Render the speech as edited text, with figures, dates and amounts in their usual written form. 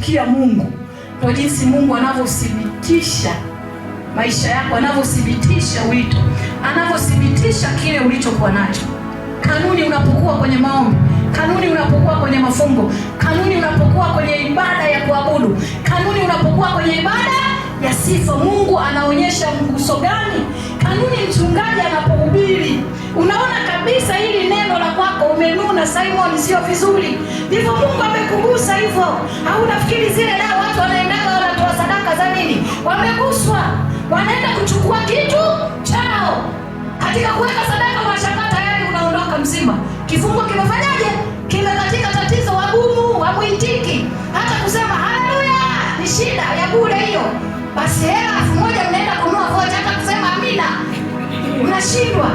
unamtumikia Mungu, ndio jinsi Mungu anavyothibitisha maisha yako, anavyothibitisha wito, anavyothibitisha kile ulichokuwa nacho. Kanuni unapokuwa kwenye maombi, kanuni unapokuwa kwenye mafungo, kanuni unapokuwa kwenye ibada ya kuabudu, kanuni unapokuwa kwenye ibada ya sifa, Mungu anaonyesha mguso gani? Kanuni mchungaji anapohubiri, unaona kabisa hili neno la kwako umenuna, Simon, sio vizuri. Ndivyo Mungu amekugusa hivyo. Au unafikiri zile dawa watu wanaendaga wanatoa sadaka za nini? Wameguswa, wanaenda kuchukua kitu chao. Katika kuweka sadaka, unashangaa tayari unaondoka mzima. Kifungo kimefanyaje? Kimekatika. Tatizo wagumu, hamuitiki hata kusema haleluya, ni shida ya bure hiyo. Basi hela 1000 mnaenda kununua vocha, hata kusema amina mnashindwa.